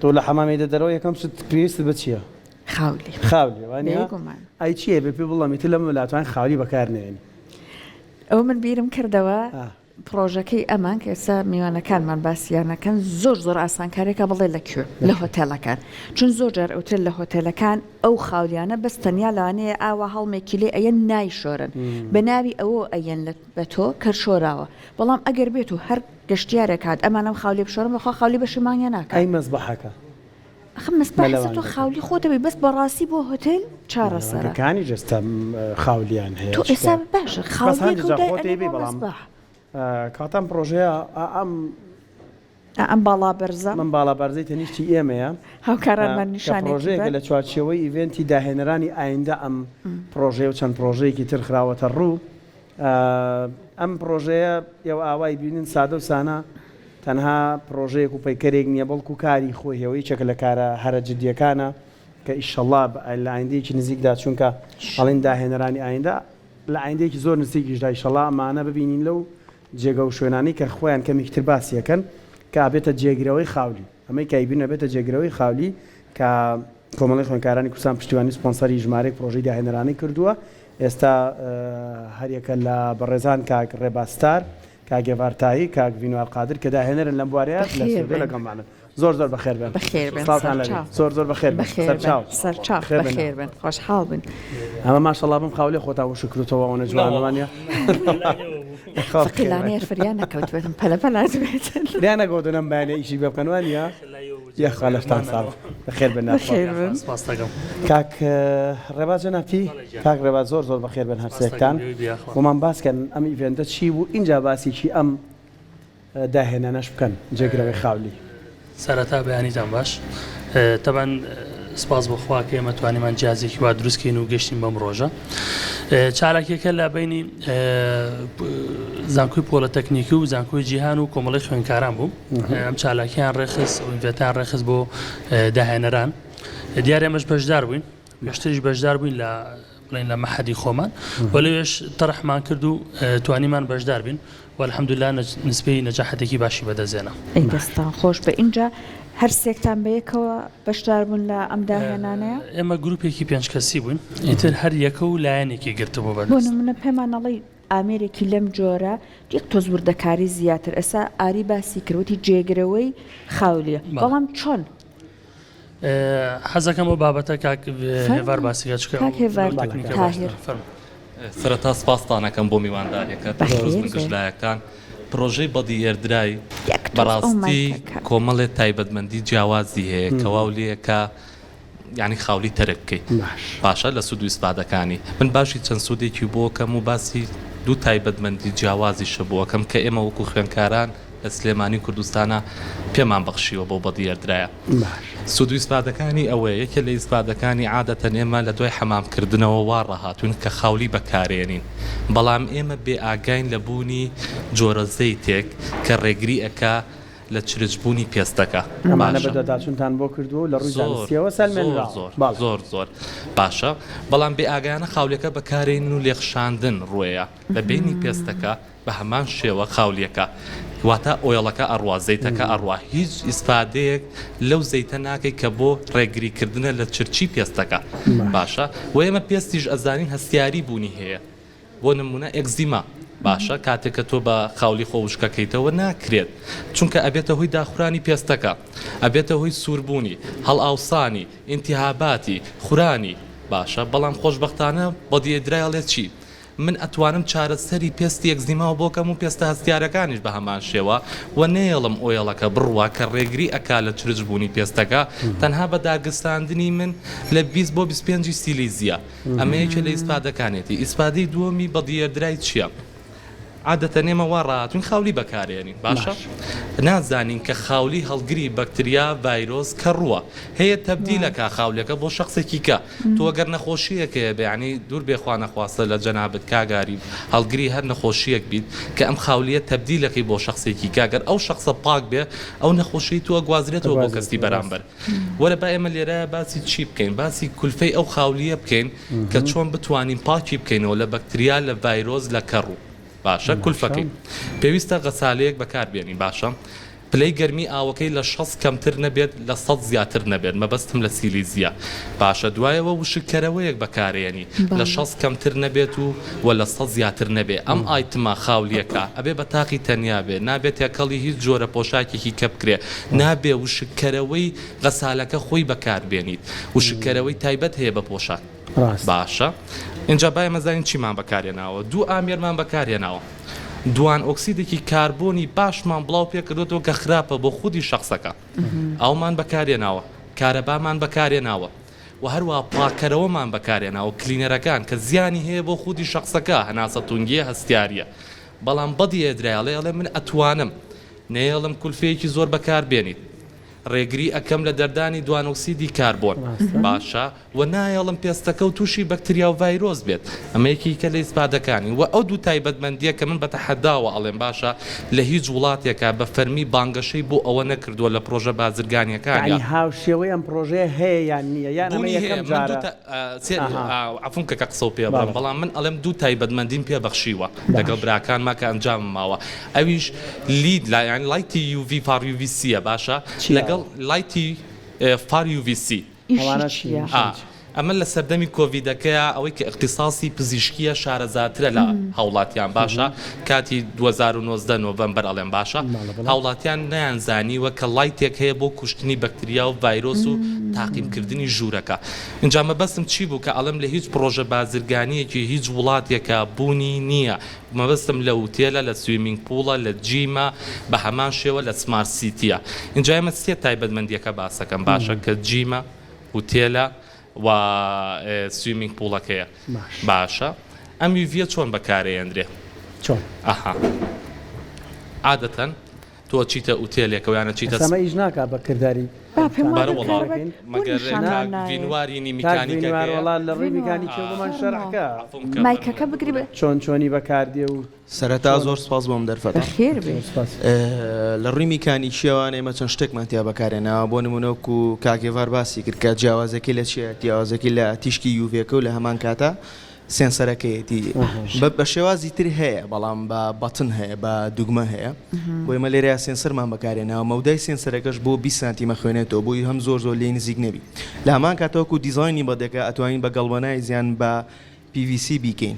تۆ لە حەمام یەیتە دەرەوە یەکەم شت پێویستت بە چییە؟ خاولی. خاولیە وانیە؟ بێگومان. ئەی چییە بێ پێ بڵێم ئیتر لەم لاتوان خاولی بەکار نەیەنی. ئەوە من بیرم کردەوە پڕۆژەکەی ئەمان کە ئێستا میوانەکانمان باسیان ئەکەن زۆر زۆر ئاسانکاریەکە بڵێ لە کوێ لە هۆتێلەکان چون زۆر جار ئەوترێت لە هۆتێلەکان ئەو خاولیانە بەس تەنیا لەوانەیە ئاوا هەڵمێکی لێ ئەیەن نایشۆرن بە ناوی ئەوە ئەیەن لە بە تۆ کە شۆراوە بەڵام ئەگەر بێت و هەر گەشتیارێک هات ئەمان ئەم خاولیە بشۆرن بەخوا خاولی بەشی مانگیان ناکات. ئەی مەزبەحەکە؟ ئەخە مەسبەح ئێستا تۆ خاولی خۆت ئەبەی بەس بەڕاستی بۆ هۆتێل چارەسەرە. مەلەوانگەکانیش ئێستا خاولیان هەیە تۆ ئێستا باشە بەس خاولیەکە هەندێک و جار دای خۆت ئەنێ ئەیبەی بۆ بەڵام مەسبەح. کاتە ئەم پڕۆژەیە ئا ئەم ئا ئەم باڵا بەرزە. ئەم باڵا بەرزەی تەنیشتی ئێمەیە هاوکارانمان کە نیشانێکی پڕۆژەیەکە بەن. لە چوارچێوەی ئیڤێنتی داهێنەرانی ئایندە ئەم پڕۆژەیە و چەند پڕۆژەیەکی تر خراوەتە ڕوو. ئەم پڕۆژەیە ئێوە ئاوای بینن سادە و سانا تەنها پڕۆژەیەک و پەیکەرێک نییە بەڵکو کاری خۆی هەیە و یەکێکە لە کارە هەرە جدییەکانە کە ئیشەڵا لە ئایندەیەکی نزیکدا چونکە ئەڵێن داهێنەرانی ئایندە لە ئایندەیەکی زۆر نزیکیشدا ئیشەڵا ئەمانە ببینین لەو جێگە و شوێنانەی کە خۆیان کەمێکی تر باسی ئەکەن کە ئەبێتە جێگرەوەی خاولی. ئەمەی کە ئەیبینن ئەبێتە جێگرەوەی خاولی کە کۆمەڵەی خوێندکارانی کوردستان پشتیوانی و سپۆنسەری ژمارەیەک پڕۆژەی داهێنەرانەی کردووە، ئێستا هەریەکە لە بەڕێزان کاک ڕێباز ستار، کاک گێڤار تاهیر، کاک ڤینوار قادر کە داهێنەرن لەم بوارەیە لە بەخێر ستۆدیۆ بێن. لەگەڵمانن. زۆر زۆر بەخێر بێن. بەخێر بێن سڵاوتان لێبێ. سەرچاو. زۆر زۆر بەخێر بێن. بەخێر بێن. سەرچاو. سەرچاو. بەخێر بێن. بەخێر بێن. خۆشحاڵ بین. ئەمە ماشەڵا بەم خاولێ خۆتان وشک کردووەتەوە ئەوەنە جوانە وانیە؟ فەقی لانەیە فریا نەکەوتبێتم پەلە پەلات بێتن. فریا نەکەوتن ئەم بەیانیە ئیشی پێ بکەن وانیە؟ یاخوا لەشتان ساغ بەخێر بێن بەخێر بن. کاک ڕێباز جەنابتی کاک ڕێباز زۆر زۆر بەخێر بێن هەرسێکتان بۆمان باس کەن ئەم ئیڤێنتە چی بوو ئینجا باسێکی ئەم داهێنانەش بکەن جێگرەوەی خاولی. سەرەتا بەیانیتان باش تەبعەن سپاس بۆ خوا کە ئێمە توانیمان جیازێکی وا دروست کەین و گەشتین بەم ڕۆژە چالاکیەکە لە بینی زانکۆی پۆلەتەکنیکی و زانکۆی جیهان و کۆمەڵی خوێنکاران بوو ئەم چالاکیان ڕێخست و event یان ڕێخست بۆ داهێنەران دیارە ئێمەش بەشدار بووین پێشتریش بەشدار بووین لە بڵێن لە مەحەدی خۆمان و لەوێش تەرحمان کرد و توانیمان بەشدار بین و الحمدللە نسبەی نەجاحەتێکی باشی بەدەستهێنا. ئەی دەستتان خۆش بێ ئینجا هەرسێکتان بەیەکەوە بەشدار بوون لە ئەم داهێنانەیا؟ ئێمە گروپێکی پێنج کەسی بووین ئیتر هەر یەکە و لایەنێکی گرتبوو بۆ بەدەست. نمونە پێمان ئەڵێی ئامێرێکی لەم جۆرە یەک تۆز وردەکاری زیاتر ئێستا ئاری باسی کرد وتی جێگرەوەی خاولیە بەڵێ. بەڵام چۆن؟ حەزەکەم ئەو بابەتە کاک هێڤار باسیکە چکە کاک هێڤار تاهیر. سەرەتا سپاستان ئەکەم بۆ میوانداریەکەت پیرۆز بن گشت لایەکتان. پرۆژەی Body Air Dry بەڕاستی کۆمەڵێ تایبەتمەندی جیاوازی هەیە کە واو لێکا یانی خاولی تەرک بکەی باشە لە سوود و ئیسفادەکانی من باشی چەند سوودێکی بۆ کەم و باسی دوو تایبەتمەندی جیاوازیشە بۆ ئەکەم کە ئێمە وەکو خوێندکاران لە سلێمانی و کوردستانا پێمان بەخشیوە بەو Body Air Dry ە. سوود و ئیسفادەکانی ئەوەیە، یەکێ لە ئیسفادەکانی عادەتەن ئێمە لە دوای حەمام کردنەوە وا ڕاهاتووین کە خاولی بەکارێنین بەڵام ئێمە بێ ئاگاین لە بوونی جۆرە زەیتێک کە ڕێگری ئەکا لە چرچ بوونی پێستەکە. ئەمانە باشە. بەدواداچوونتان بۆ کردووە و لە ڕووی زۆر زانستییەوە زۆر سەلمێنراوە. زۆر بەڵێ. زۆر زۆر باشە بەڵام بێ ئاگایانە خاولیەکە بەکارێنین و لێخشاندن ڕوێیە لە بەینی پێستەکە بە هەمان شێوە خاولیەکە واتە oil ەکە ئەڕوا زەیتەکە ئەڕوا هیچ ئیسفادەیەک لەو زەیتە ناکەی کە بۆ ڕێگری کردنە لە چرچی پێستەکە باشە وە ئێمە پێستیش ئەزانین هەستیاری بوونی هەیە بۆ نمونە ئێکزیما باشە کاتێک کە تۆ بە خاولی خۆ وشکەکەیتەوە ناکرێت چونکە ئەبێتە هۆی داخورانی پێستەکە ئەبێتە هۆی سووربوونی هەڵئاوسانی ئینتیهاباتی خورانی باشە بەڵام خۆشبەختانە Body Dry ئەڵێ چی من ئەتوانم چارەسەری پێستی ئێکزیماو بۆ کەم و پێستە هەستیارەکانیش بە هەمان شێوە وە نەیەڵم oil ەکە بڕوا کە ڕێگری ئەکا لە چرچ بوونی پێستەکە تەنها بە داگرساندنی من لە 20 بۆ 25 سیلیزیە ئەمە یەکێ لە ئیسفادەکانێتی ئیسفادەی دووەمی Body Air Dry چیە؟ عادەتەن ئێمە وا ڕاهاتوین خاولی بەکارێنین باشە نازانین کە خاولی هەڵگری بەکتریا ڤایرۆس کەڕووە هەیە تەبدیلەکا خاولیەکە بۆ شخصێکی کە تۆ گەر نەخۆشیەک هەیە بێ یانی دوور بێ خوا نەخواستە لە جەنابت کاک ئاری هەڵگری هەر نەخۆشیەک بیت کە ئەم خاولیە تەبدیلەکەی بۆ شخصێکی کە گەر ئەو شخصە پاک بێ ئەو نەخۆشیەی تۆ ئەگوازرێتەوە بۆ کەسی بەرامبەر وەرە با ئێمە لێرە باسی چی بکەین باسی کولفەی ئەو خاولیە بکەین کە چۆن بتوانین پاکی بکەینەوە لە بەکتریا لە ڤایرۆس لە کەڕوو باشە کولفەکەی پێویستە غەسالەیەک بەکار بێنین باشە. پلەی گەرمی ئاوەکەی لە 60 کەمتر نەبێت لە 100 زیاتر نەبێت مەبەستم لە سیلیزیە باشە دوایەوە وشککەرەوەیەک بەکارێنی لە 60 کەمتر نەبێت و وە لە 100 زیاتر نەبێ ئەم item ە خاولیەکە ئەبێ بە تاقی تەنیا بێ نابێ تێکەڵی هیچ جۆرە پۆشاکێکی کە بکرێ نابێ وشککەرەوەی غەسالەکە خۆی بەکاربێنیت وشککەرەوەی تایبەت هەیە بە پۆشاک باشە ئینجا با ئێمە زانین چیمان بەکارهێناوە دوو ئامێرمان بەکارهێناوە دوان ئۆکسیدێکی کاربۆنی باشمان بڵاو پێکردوەوە کە خراپە بۆ خودی شخصەکە ئەومان بەکارهێناوە کارەبامان بەکارهێناوە و هەروە پاکەرەوەمان بەکارهێناوە cleaner ەکان کە زیانی هەیە بۆ خودی شخصەکە هەناسە تونگیە هەستیاریە بەڵام بەدی ئێدرایڵێ ئەڵێ من ئەتوانم نەیەڵم کولفەیەکی زۆر بەکار بێنیت ڕێگری ئەکەم لە دەردانی دوانۆکسیدی کاربۆن باشە وە نایەڵم پێستەکەو توشی بەکتریا و ڤایرۆس بێت ئەمە یەکیکە لە ئیسپادەکانی وە ئەو دوو تایبەتمەندیە کە من بە تەحەداوە ئەڵێم باشە لە هیچ وڵاتێکا بە فەرمی بانگەشەی بۆ ئەوە نەکردووە لە پرۆژە بازرگانیەکانیا. یەعنی هاوشێوەی ئەم پرۆژەیە هەیە یان نییە یان ئەمە بوونی هەیە یەکەم من دوو جارە؟ تا سێ ئەها. عەفوم کە کە قسەو پێ بڕم بەڵێ. بەڵام من ئەڵێم دوو تایبەتمەندیم پێ بەخشیوە لەگەڵ باش. براکانما کە ئەنجامم ماوە ئەویش لید لا یانی light ی UV far UV سیە باشە چییە لەگەڵ ئەوە؟ light ی far UV C. ئیشی ئەوانە چین؟ چییە؟ ئیشیان ئا چیە؟ ئەمە لە سەردەمی کۆڤیدەکەیا ئەوەی کە ئیختیساسی پزیشکیە شارەزاترە لە هاوڵاتیان باشە کاتی 2019 نۆڤەمبەر ئەڵێم باشە بەڵێ بەڵێ. هاوڵاتیان نەیانزانیوە کە light ێک هەیە بۆ کوشتنی بەکتریا و ڤایرۆس و تاقیمکردنی ژوورەکە ئینجا مەبەستم چی بوو کە ئەڵێم لە هیچ پڕۆژە بازرگانیەکی هیچ وڵاتێکا بوونی نییە مەبەستم لە وتێلە لە swimming pool ە لە gym ە بە هەمان شێوە لە smart city یە ئینجا ئێمە سێ تایبەتمەندیەکە باسەکەم باشە کە gym ە هوتێلە و swimming pool ەکەیە باشە ئەم UV یە چۆن بەکارەیەندرێ چۆن ئەها عادەتەن تۆ چیتە ئوتێلێکەوە یان ئەچیتە ئێستا ئەمە ئیش ناکا بە کرداری با پێم بەرە وابێ وەڵا کارەبای بۆ مەگەر نیشانمان کاک نایەت. ڤینوارینی کاک ڤینوار میکانیکەکەیە وەڵا لە ڕووی ڤینوار میکانیکیەوە بۆمان شەرح فەرموو. کە عەفوم کە مایکەکە فەرموو بگری بە. چۆن چۆنی بەکاردێ و سەرەتا چۆن زۆر سوپاس بۆ ئەم دەرفەتە. بەخێر زۆر بێی. سوپاس. لە ڕووی میکانیکییەوە ئێمە چەند شتێکمان تیا بەکارهێناوە بۆ نموونە وەکو کاک ئێڤار باسی کرد کە جیاوازیەکەی لە چییە جیاوازیەکەی لە تیشکی UV ەکە و لە هەمان کاتا sensor ەکەیەتی بە شێوازی تر هەیە بەڵام بە button هەیە بە دوگمە هەیە بۆ ئێمە لێرەیا sensor مان بەکارهێناوە مەودای sensor ەکەش بۆ 20 سانتیمە خوێنێتەوە بۆی هەم زۆر زۆر لێی نزیک نەبی لە هەمان کاتە وەکو دیزاینی بەدەکە ئەتوانین بە galvanize یان بە PVC بیکەین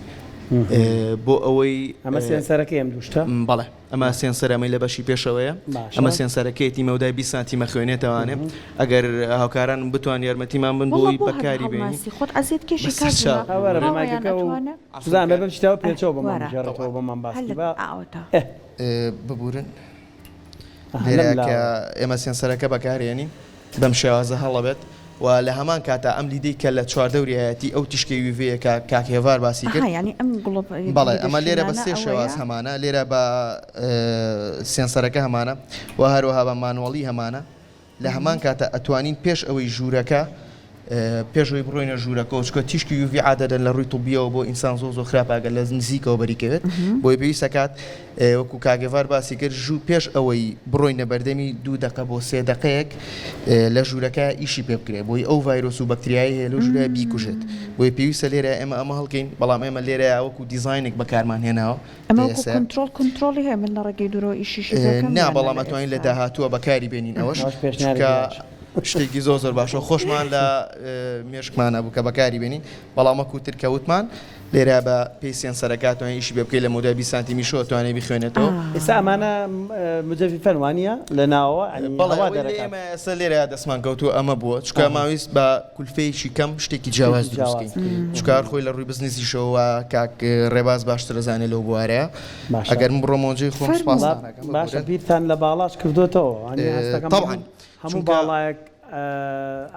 بۆ ئەوەی ئەمە sensor ەکەی ئەم دوو شتە؟ بەڵێ ئەمە sensor ە ئەمەی لە بەشی پێشەوەیە ئەمە sensor ەکەیەتی مەودای 20 سانتیمە خوێنێتەوانێ ئەگەر هاوکارانم بتوان یارمەتیمان بن بۆی بەکاری بێنی خۆت عەزێت کێشی بەسەر چاو. وەرە بە مایکەکە و سوزان بە بچیتەوە پێچەوە بۆمان بگێڕێتەوە بۆمان باسی با ببورن لێرە کە ئێمە sensor ەکە بەکارێنین بەم شێوازە هەڵەبێت و لە هەمان کاتا ئەم LED ەی کە لە چواردەوریایەتی ئەو تیشکەی UV یە کە کاک هێڤار باسی کرد. ئەها یانی ئەم گڵۆپ بەڵێ ئەمە لێرە بە سێ شێواز هەمانە لێرە بە sensor ەکە هەمانە و هەروەها بە manual ی هەمانە لە هەمان کاتە ئەتوانین پێش ئەوەی ژوورەکە پێش ئەوەی بڕۆینە ژوورەکەەوە چکە تیشکی UV عادەتەن لە ڕووی طبیەوە بۆ ئینسان زۆر زۆر خراپە ئەگەر لە نزیکەوە بەریکەوێت بۆیە پێویستە کات وەکو کاک ئێڤار باسی کرد ژوو پێش ئەوەی بڕۆینە بەردەمی دوو دەقە بۆ سێ دەقەیەک لە ژوورەکە ئیشی پێ بکرێت بۆی ئەو ڤایرۆس و بەکتریایی هەیە لەو ژوورە بیکوژێت بۆیە پێویستە لێرە ئێمە ئەمە هەڵکەین بەڵام ئێمە لێرە وەکو دیزاینێک بەکارمان هێناوە ئەمە وەکو control کۆنترۆڵی هەیە من لە ڕێگەی دوورەوە ئیشیشی پێ بکەم نا بەڵام ئەتوانین لە داهاتووە بەکاری بێنین ئەوەش چونکە شتێکی زۆر زۆر باشە خۆشمان لە مێشکمانە بوو کە بەکاری بێنین بەڵام وەکو تر کە وتمان لێرە بە پێی sensor ەکە ئەتوانی ئیشی پێ بکەی لە مەودای 20 سانتیمیشەوە ئەتوانێ بیخوێنێتەوە. ئێستا ئەمانە مجەفیفەن وانیە لە ناوەوە یانی بەڵێ هەوا ئەوەی لە دەرەکات. ئێمە ئێستا لێرە دەستمان کەوتووە ئەمە بووە چونکە ماویست بە کولفەیەکی کەم شتێکی جیاواز شتێکی دروست جیاواز کەین چونکە هەر خۆی لە ڕووی بزنسیشەوە وا کاک ڕێباز باشتر ئەزانێ لەو بوارەیە باشە ئەگەر من بڕۆمەوە جێی خۆم فەرموو. سوپاستان ئەکەم باشە ببورن. بیرتان لە باڵاش کردۆتەوە یانی هەستەکەم تەبعەن هەموو چونکە باڵایەک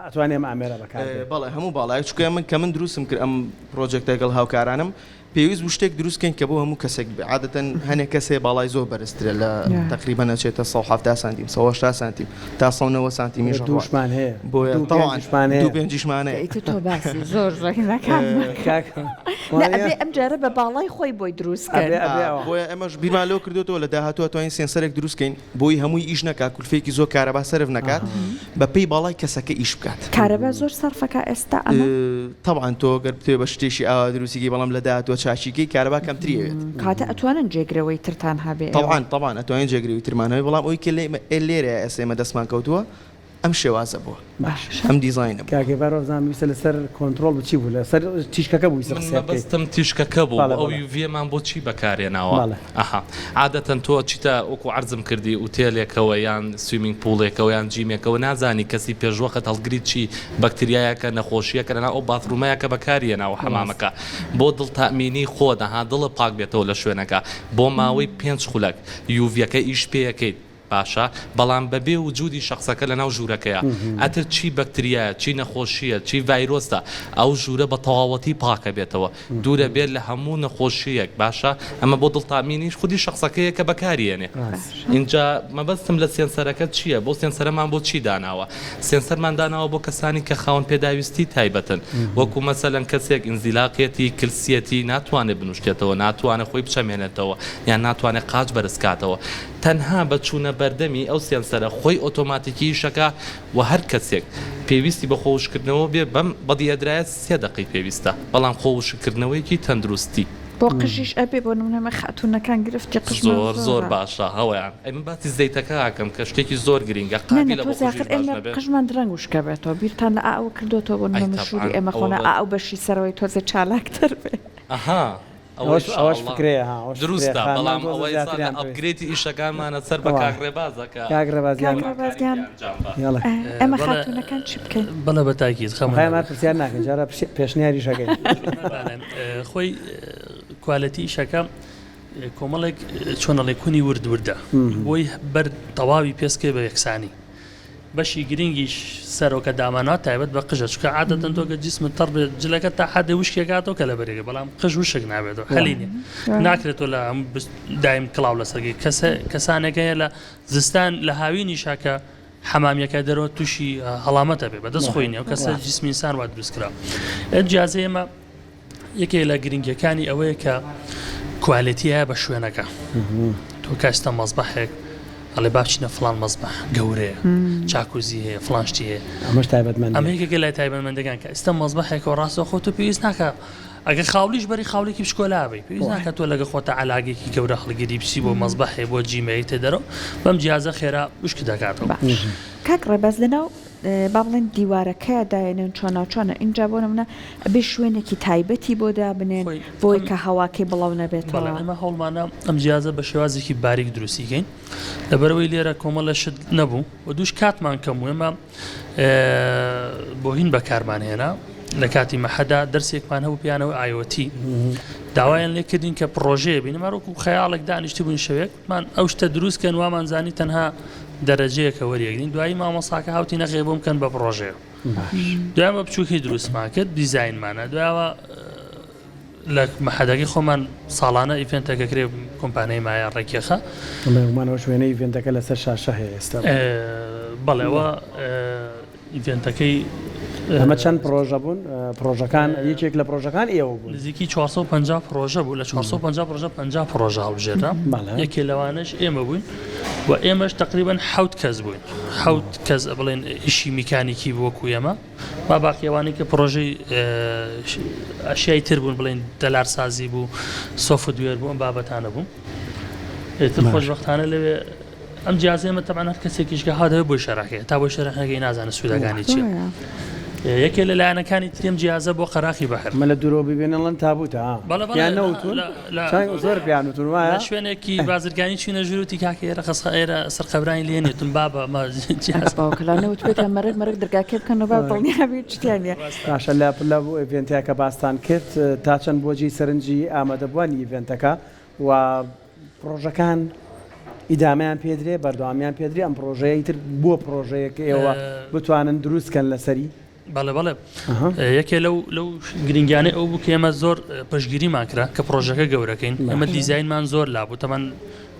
ئەتوانێ ئەم ئامێرە بەکار بێنێ. بەڵێ هەموو باڵایەک چونکە من کە من دروستم کرد ئەم project ە لەگەڵ هاوکارانم پێویست بوو شتێک دروست کەین کە بۆ هەموو کەسێک بێ عادەتەن هەنێک کەس هەیە باڵای زۆر بەرزترە لە تەقریبەن ئەچێتە 170 سانتیم 180 سانتیم تا 190 سانتیمیش ڕوات دووشمان هەیە بۆیە دوو تەوان پێنجیشمان هەیە دوو پێنجیشمان هەیە ئیتر تۆ باسی زۆر زۆرینەکان مەکە. کاک نا وانیە؟ ئەبێ ئەم جارە بە باڵای خۆی بۆی دروست کەن. ئەبێ ئەبێ ئەوە. بۆیە ئێمەش بیرمان لەوە کردۆتەوە لە داهاتوو ئەتوانین sensor ێک دروست کەین بۆی هەمووی ئیش نەکات کولفەیەکی زۆر کارەبا سەرف نەکات بە پێی باڵای کەسەکە ئیش بکات. کارەبا زۆر سەرفەکا ئێستا ئەمە؟ تەبعەن تۆ گەر بتەوێ بە شتێکی ئاوا دروستی کەی بەڵام لە داهاتووە. چاکیکەی کارەبا کەمتری ئەوێت. کەواتە ئەتوانن جێگرەوەی ترتان هەبێ ئێوە؟ تەبعەن تەبعەن ئەتوانین جێگرەوەی ترمان هەبێ بەڵام ئەوەی کە لێرەیە ئێستا ئێمە دەستمان کەوتووە ئەم شێوازە بووە باشە. ئەم دیزاینە بووە. کاک هێڤار وابزانم ویستە لەسەر کۆنترۆڵ بوو چی بوو لەسەر تیشکەکە بوو ویستە من قسە بکەیت. مەبەستم تیشکەکە بوو بەڵێ ئەو بەڵێ. UV مان بۆ چی بەکارهێناوە؟ بەڵێ. ئەها عادەتەن تۆ ئەچیتە وەکو عەرزم کردی ئوتێلێکەوە یان swimming pool ێکەوە یان جیمێکەوە نازانی کەسی پێشوەخت هەڵگری چی بەکتریایەکە نەخۆشیەکە لەناو ئەو bathroom ەیە کە بەکاری هێناوە حەمامەکە بۆ دڵ تەئمینی خۆت ئەها دڵت پاک بێتەوە لە شوێنەکە بۆ ماوەی پێنج خولەک UV یەکە ئیش پێیەکەیت باشە بەڵام بەبێ وجودی شەخسەکە لەناو ژوورەکەیا ئەتر چی بەکتریایە چی نەخۆشیە چی ڤایرۆسە ئەو ژوورە بە تەواوەتی پاکەبێتەوە دوورە بێت لە هەموو نەخۆشیەک باشە ئەمە بۆ دڵتامینیش خودی شەخسەکەیە کە بەکاری یەنێ ئینجا مەبەستم لە sensor ەکە چیە بۆ sensor ەمان بۆ چی داناوە sensor مان داناوە بۆ کەسانی کە خاوەن پێداویستی تایبەتن وەکو مەسەلەن کەسێک ئینزیلاقیەتی کلسیەتی ناتوانێت بنوشتێتەوە ناتوانێت خۆی بچەمێنێتەوە یان ناتوانێت قاچ بەرزکاتەوە تەنها بە چوونە بەردەمی ئەو sensor ە خۆی ئۆتۆماتیکی ئیشەکا و هەر کەسێک پێویستی بە خۆ وشکردنەوە بێ بەم body air dryer ە سێ دەقەی پێویستە بەڵام خۆ وشککردنەوەیەکی تەندروستی. بۆ قژیش ئەبێ بۆ نمونە مە خاتونەکان گرفتی قژمان زۆر زۆر زۆرە. باشە هەوەیان ئەی من باسی زەیتەکە ئەکەم کە شتێکی زۆر گرینگە نا نا قابیلە بۆ تۆزێ قژیش ئاخر باش ئێمە نەبێ؟ قژمان درەنگ وشکە بێتەوە بیرتان لە ئا ئەوە کردۆتەوە بۆ ئەی نمونە مشوری تەبعەن ئێمە ئەوە خۆنا بە ئا ئەو بەشی سەرەوەی تۆزێ چالاکتر بێ. ئەها ئەوە ئەوەش ئەوەش ئینشاڵڵا فکرەیە ها ئەوەش فکرەیە دروستە خانمان بەڵام تۆزە ئەوە ئێستا لە زیاتریان پێویستە. upgrade ی ئیشەکانمانە سەر بە وا کاک ڕێبازە کە کاک ڕێباز کاک گیان ڕێباز گیان ئەنجام بە. یاڵا ئێمە بەڵێ خاتوونەکان چی بکەین؟ بەڵێ بە تاکید خەمت خۆیان نەبێت. پرسیار ناکەین جارە پێشنیاریش ئەکەین. خۆی quality ئیشەکە کۆمەڵێک چۆن ئەڵێ کونی ورد وردە بۆی بەر تەواوی پێسکێ بە یەکسانی. بەشی گرنگیش سەرۆکە دامانەوە تایبەت بە قژە چونکە عادەتەن تۆ کە جسمت تەڕ بێت جلەکە تا حەدێ وشکێکاتەوە کە لەبەرێکە بەڵام قژ وشک نابێتەوە هەلی نیە ناکرێت تۆ لە دایم کڵاو لەسەرگی کەسە کەسانێک هەیە لە زستان لە هاوینی شاکە حەمامیەکە دەرەوە تووشی هەڵامەتە بێ بەدەست خۆی نیە و کەسە جسمی ئینسان وا دروست کرا جیازە ئێمە یەکێک لە گرنگیەکانی ئەوەیە کە quality هەیە بە شوێنەکە تۆ کاستە مەزبەحێک ئەڵێ با بچینە فلان مەزبەح گەورەیە چاکوزی هەیە فلان شتی هەیە ئەمەش تایبەتمەند ئەمە یەکێکە لای تایبەتمەندەکان کە ئێستا مەزبەحێکەوە ڕاستەوخۆ تۆ پێویست ناکە ئەگەر خاولیش بەری خاولێکی بچکۆلا بی پێویست ناکە تۆ لەگە خۆتە علاگێکی گەورە هەڵگری بچی بۆ مەزبەحێ بۆ جیمەیتە دەرەوە بەم جیازە خێرا وشک دەکاتەوە باش کاک ڕێباز لەناو با بڵێن دیوارەکەیا داینێن چۆناو چۆنە ئینجا بۆ نمونە ئەبێ شوێنێکی تایبەتی بۆ دابنێن خۆی بۆی ئەم کە هەواکەی بڵاو بەڵێ نەبێتەوە. ئێمە هەوڵمانە ئەم جیازە بە شێوازێکی باریک دروستی کەین لەبەرئەوەی لێرە کۆمەڵە شت نەبوو و دووش کاتمان کەم بوو ئێمە بۆ هین بەکارمان هێنا لە کاتی مەحەدا دەرسێکمان هەبوو پێیانەوە IoT داوایان لێ کردین کە پڕۆژەیە بینم هەروەکو خەیاڵێک دانیشتبووین شەوێک مان ئەو شتە دروست کەن وامان زانی تەنها دەرەجەیەکە وەریەگرین دوایی مامۆساکە هاوتی نەخێ بۆم کەن بە پڕۆژەیە دوای بە بچووکی دروستمان کرد دیزاینمانە دوایەوە لە مەحەدەکەی خۆمان ساڵانە event ەکە کرێ کۆمپانیای مایە ڕێکیەخە بەڵێ شوێنەی event ەکە لەسەر شاشە هەیە ئێستا بەڵێەوە event ەکەی. ئەمە چەند پڕۆژە بوون؟ پڕۆژەکان یەکێک لە پڕۆژەکان ئێوە بوون؟ نزیکی 450 پڕۆژە بوو لە 450 پڕۆژە 50 پڕۆژە هەڵبژێرا یەکێ لەوانەش ئێمە بووین و ئێمەش تقریبا حەوت کەس بووین حەوت کەس بڵێن ئیشی میکانیکی بوو وەکو ئێمە با باقیەوانی کە پڕۆژەی ئەشیای تر بوون بڵێن دەلارسازی بوو software بوو ئەم بابەتانە بوو ئیتر خۆشبەختانە لەوێ ئەم جیازە ئێمە تەبعەن هەر کەسێکیش کە هات دەبێت بۆی شەرحکەی تا بۆی شەرح نەکەی نازانێت سوودەکانی چییە یەکێ لە لایەنەکانی تریم جیازە بۆ قەراخی بەحر مە لە دوورەوە ببینن تابوتە ها بەڵێ بەڵێ یان نەوتون لە لە چەند زۆر پێیان وتون وایە لە شوێنێکی بازرگانی چوینە ژووروتی کاکە ئێرە خەسخە ئێرە سەر قەبرانی لێ نیە بابە مە جیاز باوکە لا نەوت بێتە مەرگ مەرگ دەرگاکەی بکەن و با دڵنیا بی شتیان نیە. باشە لە لە event ە کە باستان کرد تا چەند بۆ جێی سەرنجی ئامادەبووانی event ەکە و پڕۆژەکان ئیدامەیان پێدرێ بەردەوامیان پێدرێ ئەم پڕۆژەیە ئیتر بۆ پڕۆژەیەک ئێوە بتوانن دروست کەن لەسەری؟ بەڵێ بەڵێ یەکێ لەو لەو گرنگیانەی ئەو بوو کە ئێمە زۆر پشتگیریمان کرا کە پڕۆژەکە گەورەکەین ئێمە دیزاینمان زۆر لابوو تەمان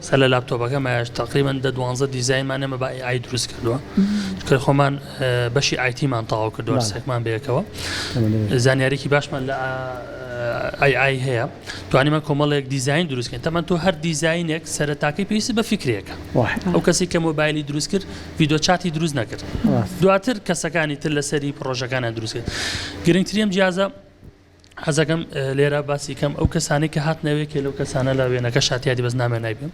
سەر لە لاپتۆپەکەمایش تقریبا دە دوانزە دیزاینمان ئێمە بە AI دروست کردووە کە خۆمان بەشی IT مان تەواو کردووە سێکمان بەیەکەوە زانیاریکی باشمان لە AI هەیە توانیمان کۆمەڵێک دیزاین دروست کەین تەمان تۆ هەر دیزاینێک سەرەتاکەی پێویستی بە فیکرێکە ئەو کەسی کە مۆبایلی دروست کرد video chat ی دروست نەکرد دواتر کەسەکانی تر لەسەری پڕۆژەکانیان دروست کرد گرنگترین جیازە. حەزەکەم لێرە باسی کەم ئەو کەسانی کە هاتنەوێ کێ لەو کەسانە لە وێنەکە شاتیادی بەس نامێ نایبم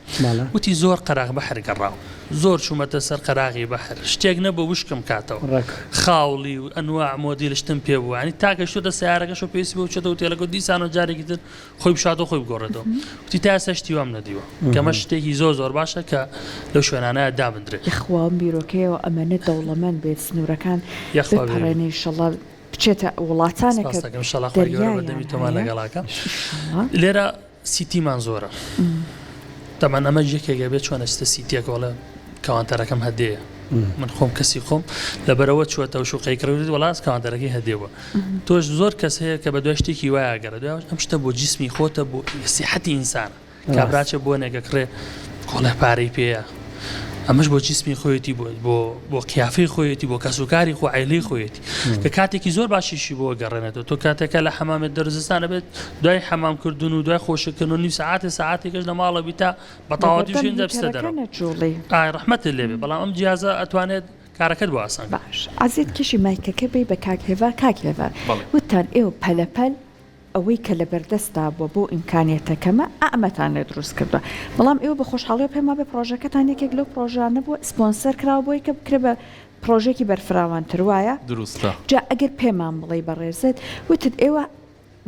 وتی زۆر قەراغ بەحر گەڕاو زۆر چوومەتە سەر قەراغی بەحر شتێک نەبوو وشکم کاتەوە خاوڵی و ئەنواع مۆدیل شتم پێ بوو ینی تاکە شتە سیارەکەش و پێویستی بۆ چێتەوە تێلەکە دیسان و جارێکی تر خۆی بشاتەوە خۆی بگۆڕێتەوە وتی تا ئێستا شتی وام نەدیوە کەمە شتێکی زۆر زۆر باشە کە لەو شوێنانە دابندرێت. یەخوا ئەم بیرۆکەیەوە ئەمەنە دەوڵەمەند بێت سنوورەکان یەخوا بێ. بپەڕێنێ ئیشەڵا بچێتە وڵاتانێک سپاس کە دەکەم ئیشەڵا خوای گەورە بە دەریایان دەمی تۆمان هەیە لەگەڵاکە ئیشەڵا. لێرە سیتیمان زۆرە تەبعەن ئەمەش یەکێکە بێ چۆن ئەچتە سیتیەکەوە ئەڵێ کەوانتەرەکەم هەدێیە من خۆم کەسی خۆم لەبەرەوە چووەتەوە شوقەی کڕی وتی وەڵا کەوانتەرەکەی هەدێ بووە تۆش زۆر کەس هەیە کە بە دوای شتێکی وایە گەڕێ دوای ئەم شتە بۆ جیسمی خۆتە بۆ سیحەتی ئینسانە کابرا چێ بۆنێک ئەکڕێ کۆڵێ پارەی پێیە ئەمەش بۆ جیسمی خۆیەتی بۆ بۆ بۆ قیافەی خۆیەتی بۆ کەسوکاری خۆ عیلی خۆیەتی کە کاتێکی زۆر باشیشی بۆ گەڕێنێتەوە تۆ کاتێکە لە حەمامێت دەرزستانە بێت دوای حەمام کردن و دوای خۆشکردن و نیو سەعاتێ سەعاتێکش لە ماڵە بیتا بە تەواوەتی لەبەردەم شوێن دەبستە هیتەرەکە دەرەوە نەجوڵێی. ئای ڕەحمەتت لێبێ بەڵام ئەم جیازە ئەتوانێت کارەکەت بۆ ئاسان کات. باش عەزیز کێشی مایکەکە بەی بە کاک هێڤار کاک هێڤار بەڵێ. وتتان ئێوە پەلەپەل ئەوەی کە لەبەردەستدا بووە بەو ئیمکانیەتە کەمە ئەمەتان لێ دروست کردووە بەڵام ئێوە بە خۆشحاڵیەوە پێم وابێ پڕۆژەکەتان یەکێک لەو پڕۆژانە بووە سپۆنسەر کراوە بۆی کە بکرێ بە پڕۆژەیەکی بەرفراوانتر وایە؟ دروستە. جا ئەگەر پێمان بڵێی بەڕێزت وتت ئێوە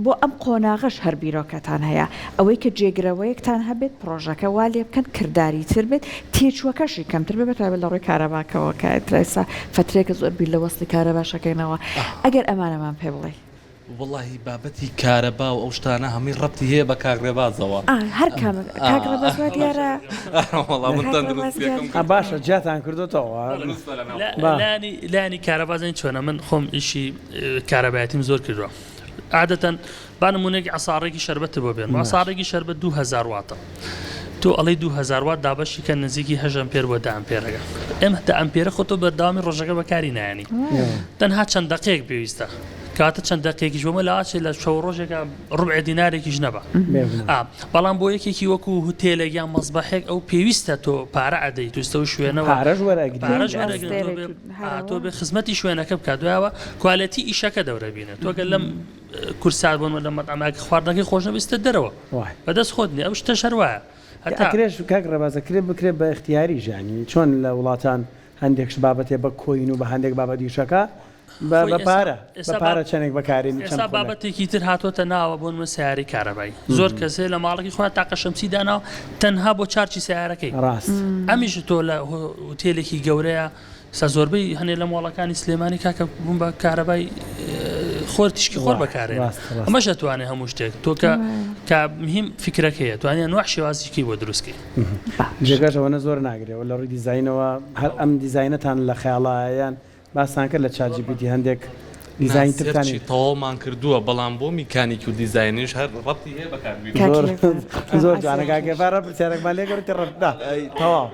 بۆ ئەم قۆناغەش هەر بیرۆکەتان هەیە ئەوەی کە جێگرەوەیەکتان هەبێت پڕۆژەکە وا لێ بکەن کرداری تر بێت تێچووەکەشی کەمتر بێت بەتایبەت لە ڕووی کارەباکەوە کە ئێستا فەترەیەکە زۆر بیر لە وەسڵی کارەباش ئەکەینەوە ئەگەر ئەمانەمان پێ بڵێی. وەڵاهی بابەتی کارەبا و ئەو شتانە هەمووی ڕەبتی هەیە بە کاک ڕێبازەوە. ئا هەر کام کاک ڕێباز وا دیارە. وەڵا من کاک ڕێباز تەندروستیەکەم دیارە. باشە جیاتان کردۆتەوە. دروستە لە ناو با. لایەنی لایەنی کارەبا زانی چۆنە من خۆم ئیشی کارەبایەتیم زۆر کردووە عادەتەن با نمونەیەک عەساڕێکی شەربەتت بۆ بێنم عەساڕێکی شەربەت 2000 واتە تۆ ئەڵێی 2000 وات دابەشی کە نزیکی هەشت ئەمپێر بۆ دە ئەمپێرەکە ئێمە دە ئەمپێرە خۆ تۆ بەردەوامی ڕۆژەکە بەکاری نایەنی تەنها چەند دەقەیەک پێویستە کاتە چەند دەقێکیش بۆمە لاچێ لە شەو ڕۆژێکە ڕبع دینارێکیش نەبا بەڵام بۆ یەکێکی وەکو هوتێلێک یان مەزبەحێک ئەو پێویستە تۆ پارە ئەدەیت توستە و شوێنەوە پارەش وەرەگری پارەش وەرەگری تۆ بێ خزمەتی شوێنەکە بکات دوایەوە کوالێتی ئیشەکە دەورە بینێت تۆ گەر لەم کورسات بۆن لە مەتعەمەکە خواردنەکەی خۆش نەبێت دەرەوە بەدەست خۆت نیە ئەو شتەش هەر وایە هەتا ئەکرێش کاک ڕێباز ئەکرێ بکرێ بە ئیختیاریش یانی چۆن لە وڵاتان هەندێک ش بابەتێ بە coin و بە هەندێک بابەت ئیشەکا بە خۆی بە ئێستا پارە بە ئێستا پارە باب چەندێک بەکارێنی چەند ئێستا خولەک. بابەتێکی تر هاتۆتە ناوە بۆ نمونە سەیارەی کارەبایی زۆر کەس هەیە لە ماڵەکەی خۆیان تاقە شەمسی داناوە تەنها بۆ چارجی سەیارەکەی ڕاست. ئەمیش تۆ لە هوتێلێکی گەورەیە ئێستا زۆربەی هەنێ لە مۆڵەکانی سلێمانی کاکە بوون بە کارەبای خۆر تیشکی خۆر بەکارێن ئەمەش ئەتوانێ هەموو شتێک تۆ کە کە مهم فکرەکەیە توانێ نوع شێوازیکی بۆ دروستکەی جێگاش ئەوەنە زۆر ناگرێ و لە ڕووی دیزاینەوە هەر ئەم دیزاینەتان لە خەیاڵایە یان باستان کرد لە ChatGPT هەندێک دیزاین ترتان search ی تەواومان کردووە بەڵام بۆ میکانیکی و دیزاینیش هەر ڕەبتی هەیە بە کاک کاک زۆر هێڤار زۆر جوانە عەزیز کاک هێڤار پرسیارێکمان لێ کرد وتی ڕەب نا تەواو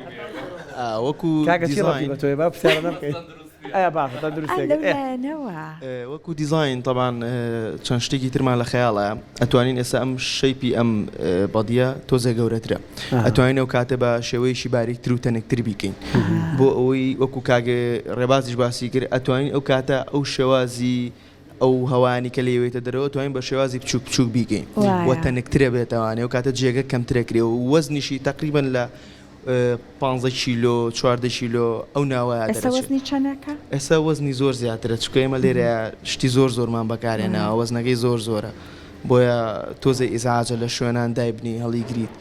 وەکو کاکە چی ڕەبتی دیزاین بە تۆیە با پرسیارە نەبکەی ئایا باشە ئا تەندروستیەکەی لەو ئێ لایەنەوە. وەکو دیزاین تەبعەن چەند شتێکی ترمان لە خەیاڵایە ئەتوانین ئێستا ئەم shape ی ئەم body ە تۆزێ گەورەترە ئەتوانین ئەو کاتە بە شێوەیەکی باریکتر و تەنکتر بیکەین بۆ ئەوەی وەکو کاک ڕێبازیش باسی کرد ئەتوانین ئەو کاتە ئەو شێوازی ئەو هەوایانی کە لێوێتە دەرەوە توانین بە شێوازی بچوک بچوک بیکەین و تەنکترە بێتەوانێ و کاتە جێگە کەمترە کرێ و وەزنیشی تقریبن لە 15 کیلۆ 14 کیلۆ ئەو ناوەیە ئێستا وەزنی چەنەکە؟ ئێستا وەزنی زۆر زیاترە چونکە ئێمە لێرە شتی زۆر زۆرمان بەکارێناوە وەزنەکەی زۆر زۆرە بۆیە تۆزێ ئیزعاجە لە شوێنان دایبنی هەڵیگریت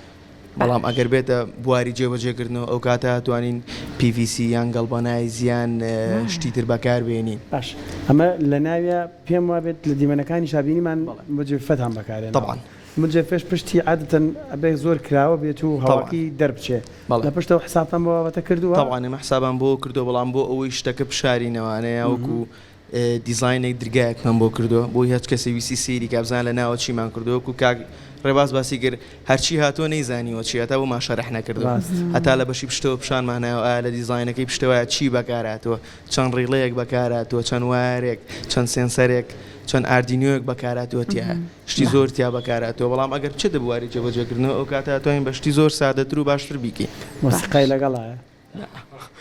بەڵام ئەگەر بێتە بواری جێبەجێکردنەوە ئەو کاتە ئەتوانین PVC یان galvanize یان شتی تر بەکار بێنین. باش ئەمە لە ناویا پێم وابێت لە دیمەنەکانیشا بینیمان مجفەتان بەکارهێناوە. طبعا. مجفەش پشتی عادەتەن ئەبێ زۆر کراوە بێت و طبعا. هەواکەی دەربچێ. بەڵێ. لە پشتەوە حسابتان بۆ بابەتە کردووە؟ طبعا ئێمە حسابان بۆ کردووە بەڵام بۆ ئەوەی شتەکە بشارینەوانەیە وەکو دیزاینێک درگایەکمان بۆ کردووە بۆی هەرچ کەسێ ویستی سەیری کا بزانێ لە ناوە چیمان کردووە وەکو کاک ڕێباز باسی کرد هەرچی هاتووە نەیزانیوە چیە هەتا بۆمان شەرح نەکردووە هەتا لە بەشی پشتەوە پیشانمان نایەوە ئایا لە دیزاینەکەی پشتەوە چی بەکارهاتووە چەند relay یەک بەکارهاتووە چەند wire ێک چەند sensor ێک چەند Arduino یەک بەکارهاتووە تیایە شتی زۆر تیا بەکارهاتووە بەڵام ئەگەر بچێتە بواری جێبەجێکردنەوە ئەو کاتە ئەتوانین بە شتی زۆر سادەتر و باشتر بیکەین. مۆسیقای لەگەڵایە؟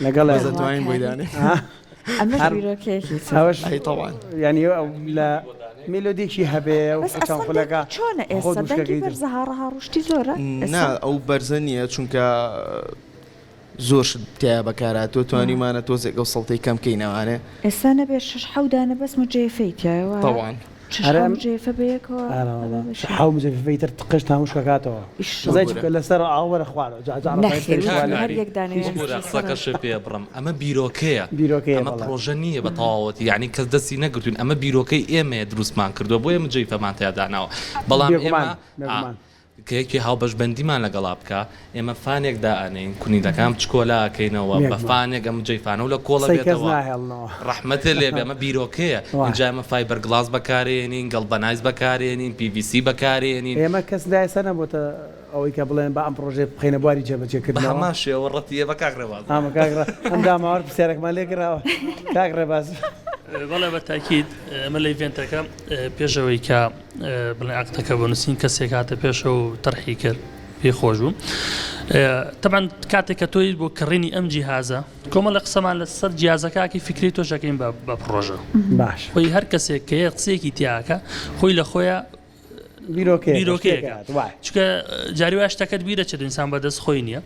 لەگەڵ بەس دەتوانین بۆی دانێین. ئەمەش بیرۆکەیەکی تر. ئەوەش ئەی تەبعەن. یانی لە. مێلۆدیەکی هەبێ و بەس چەند ئەسڵەن خولەکە دەنگی چۆنە خۆت ئێستا دەنگی وشکەکەی تر. بەرزە هاڕەهاڕوشتی زۆرە نا ئێستا؟ ئەو بەرزە نییە چونکە زۆر شت تیایا بەکارهاتووە توانیومانە تۆزێک ئەو سەڵتەی کەم کەینەوانێ. ئێستا نەبێ شەش حەو دانە بەس مجەیەفەی تیایە وایە؟ تەبعەن. شەش ئەرێ حەو ئەم مجەیەفە بەیەکەوە ئارە ئەبێ وەڵا بە شەش شەش. حەو مجەیەفەی تر قژت هەموو شکەکاتەوە ئیشەڵا. زای چونکە لەسەر ئاو وەرە خوارەوە جا جا ڕەفای نەخێر تریش وتم وا لێ هەر کاک یەک دانەیان هیچ ببورە شەش سەرە. قسەکەشت پێ بڕم ئەمە بیرۆکەیە بیرۆکەیە ئەمە بەڵێ. پڕۆژە نییە بە تەواوەتی یانی کەس دەستی نەگرتوین ئەمە بیرۆکەی ئێمەیە دروستمان کردووە بۆیە مجەیفەمان تیا داناوە بەڵام بێگومان ئێمە ئا بێگومان. کە یەکێ هاوبەشبەندیمان لەگەڵا بکا ئێمە fan ێک دائەنێین کونیلەکان بچکۆلە ئەکەینەوە بە بێگومان. fan ێک ئەم مجەیفانەو لە کۆڵە قسەی کەس بێتەوە ناهێڵنەوە. ڕەحمەتێ لێ بێ ئەمە بیرۆکەیە وایە. ئینجا ئێمە fiberglass بەکارێنین galvanize بەکارێنین PVC بەکارێنین. ئێمە کەس لە ئێستا نەبۆتە ئەوەی کە بڵێن با ئەم پڕۆژەیە بخەینە بواری بە جێبەجێکردنەوە. هەمان شێوە ڕەتی ئێمە کاک ڕێباز. ئامە کاک ڕێ ئەم داماوەر پرسیارێکمان لێ کراوە کاک ڕێباز. بەڵێ بە تاکید ئێمە لە event ەکە پێش ئەوەی کە بڵێن عەقدەکە بۆ نووسین کەسێک هاتە پێشەوە و تەرحی کرد پێی خۆش بوو تەبعەن کاتێک کە تۆی بۆ کڕینی ئەم جیهازە کۆمەڵە قسەمان لەسەر جیازەکەکی فکری تۆشەکەین بە پڕۆژە باش خۆی هەر کەسێک کە یە قسەیەکی تیاکە خۆی لە خۆیان بیرۆکەیەکە چکە جاری وا شتەکەت بیرە چێت ئینسان بەدەست خۆی نییە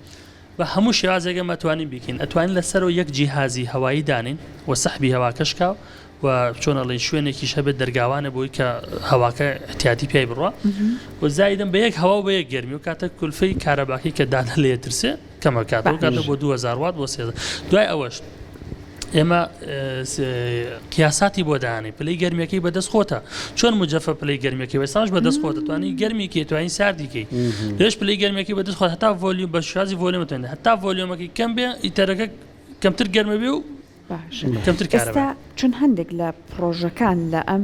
بە هەموو شێوازێک ئێمە ئەتوانین بیکەین ئەتوانین لەسەرەوە یەک جیهازی هەوایی دانێین و سەحبی هەواکەش کا و چۆن ئەڵێن شوێنێکیش هەبێت دەرگاوانە بۆی کە هەواکە احتیاتی پیای بڕوا و زایدن بە یەک هەوا و بە یەک گەرمی و کاتە کولفەی کارەباکەی کە دانە لێ ترسێ کەمە کاتەوە کاتە بۆ 2000 وات بۆ 3000 دوای ئەوەش ئێمە قیاساتی بۆ دانێ پلەی گەرمیەکەی بەدەست خۆتە چۆن مجەفە پلەی گەرمیەکەی بەساش بەدەست خۆتە توانی گەرمیکی توانی ساردیکەی لێش پلەی گەرمیەکەی بەدەست خۆت هەتا volume بە شازی volume توێن هەتا volume ەکەی کەم بێ heater ەکە کەمتر گەرمە بێ و کەمتر ئێستا چون هەندێک لە پڕۆژەکان لە ئەم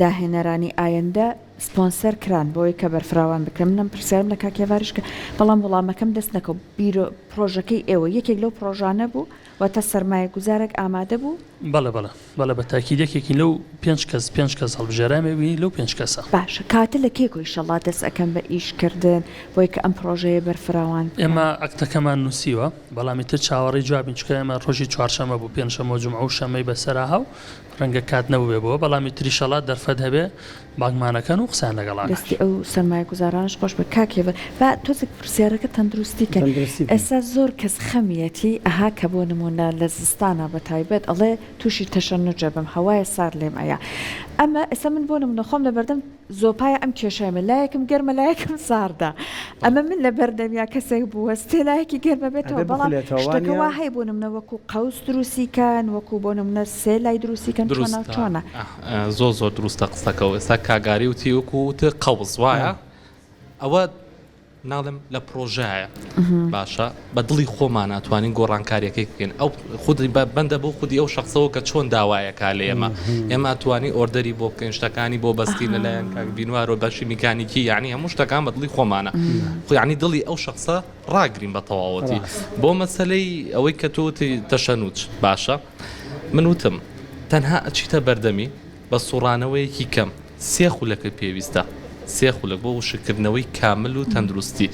داهێنەرانی ئایندە سپۆنسەر کران بۆی کە بەرفراوان بکرێن منم پرسیارم لە کاک یاڤاریش کرد بەڵام وڵامەکەم دەست نەکەوت بیرۆ پڕۆژەکەی ئێوە یەکێک لەو پڕۆژانە بوو واتە سەرمایەگوزارێک ئامادە بوو؟ بەڵێ بەڵێ بەڵێ بە تاکید یەکێکین لەو پێنج کەس پێنج کەس هەڵبژێراین ببینی لەو پێنج کەسە. باشە کاتە لە کەی ئیشەڵا دەست ئەکەن بە ئیش کردن بۆی کە ئەم پڕۆژەیە بەرفراوان بکەن؟ ئێمە عەقدەکەمان نووسیوە بەڵام ئیتر چاوەڕێی جوابین چونکە ئێمە ڕۆژی چوارشەمە بوو پێنجشەمە و جومعە و شەمەی بەسەرا هاو ڕەنگە کات نەبووبێ بۆ بەڵام ئیتر ئیشەڵا دەرفەت هەبێ بانگمان ئەکەن و قسەیان لەگەڵ ئەکەین. دەستی ئەو سەرمایەگوزارانەش خۆش بێت کاک هێڤەر با تۆزێک پرسیارەکە تەندروستی کەین تەندروستی بکەین. ئێستا زۆر کەس خەمیەتی ئەها کە بۆ نمونە لە زستانا بە تایبەت ئەڵێ توشی تەشەنوج ئەبم هەوایە سارد لێم ئەیا ئەمە ئێستا من بۆ نمونە خۆم لەبەردەم زۆپایە ئەم کێشەیەمە لایەکم گەرمە لایەکم ساردە ئەمە من لەبەردەمیا کەسێک بوەستێ لایەکی گەرمە بێتەوە ئەبێ بەڵام بخولێتەوە شتەکە وانیە؟ وا هەیە بۆ نمونە وەکو قەوس دروستی کەن وەکو بۆ نمونە سێ لای دروستی کەن چۆنە دروستە چۆنە؟ زۆر زۆر دروستە قسەکەو ئێستا کاک ئاری وتی وەکو وت قەوس وایە ئەوە ناڵێم لە پرۆژایە باشە بە دڵی خۆمان ئەتوانین گۆڕانکاریەکەی بکەین ئەو خودی بەندە بۆ خودی ئەو شخصەوە کە چۆن داوایەکە لە ئێمە ئێمە توانی order ی بۆ بکەین شتەکانی بۆ بەستین لەلایەن کاک بینوارۆ بەشی میکانیکی یعنی هەموو شتەکان بە دڵی خۆمانە خۆیانی دڵی ئەو شخصە ڕاگرین بە تەواوەتی بۆ مەسەلەی ئەوەی کە تۆ وتی تەشەنوج باشە من وتم تەنها ئەچیتە بەردەمی بە سوڕانەوەیەکی کەم سێ خولەکت پێویستە سێ خولەک بۆ وشککردنەوەی کامل و تەندروستی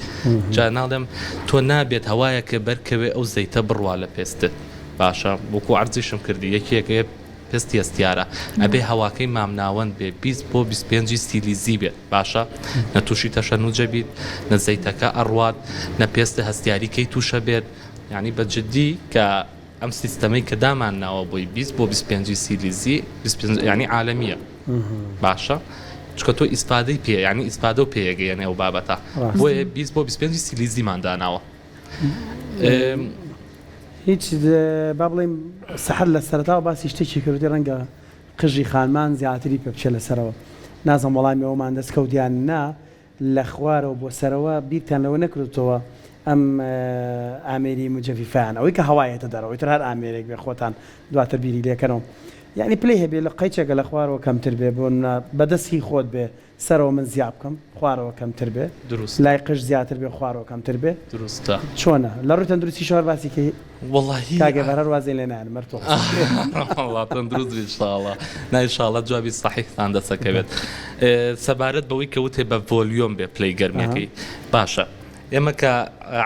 جا ناڵێم تۆ نابێت هەوایەکە بەرکەوێ ئەو زەیتە بڕوا لە پێستت باشە وەکو عەرزیشم کردی یەکێکێ پێستی هەستیارە ئەبێ هەواکەی مامناوەند بێ 20 بۆ 25 سیلیزی بێت باشە نە تووشی تەشەنوجە بیت نە زەیتەکە ئەڕوات نە پێستە هەستیاری کەی تووشە بێت یعنی بە جدی کە ئەم سیستەمەی کە دامان ناوە بۆی 20 بۆ 25 سیلیزی 25 یعنی عالەمیە باشە چکە تۆ ئیسفادەی پێ یعنی ئیسفادە و پێیەگەیەنێ ئەو بابەتە بۆیە 20 بۆ 25 سیلیزیمان داناوە هیچ با بڵێین سەحەر لە سەرەتاوە باسی شتێکی کردی ڕەنگە قژی خانمان زیاتری پێ بچێ لەسەرەوە نازم وەڵامی ئەومان دەست کەوت یان نا لە خوارەوە بۆ سەرەوە بیرتان لەوە نەکردوتەوە ئەم ئامێری مجەفیفیان ئەوەی کە هەوایەتە دەرەوەی تر هەر ئامێرێک بێ خۆتان دواتر بیری لێکەنەوە یعنی پلەی هەبێ لە قەیچێکە لە خوارەوە کەمتر بێ بۆ بەدەستی خۆت بێ سەرەوە من زیا بکەم خوارەوە کەمتر بێ دروستە. لای قژ زیاتر بێ خوارەوە کەمتر بێ دروستە. چۆنە لە ڕووی تەندروستیشەوە هەر باسی کەی وەڵاهی کاک ئێڤار هەر وازی لێ نایەنم هەر تۆ قسە بکەی. وەڵا تەندروست بی ئینشاڵا نا ئینشاڵا جوابی سەحیحتان دەست ئەکەوێت سەبارەت بەوەی کە وتێ بە volume بێ پلەی گەرمیەکەی باشە. ئێمە کە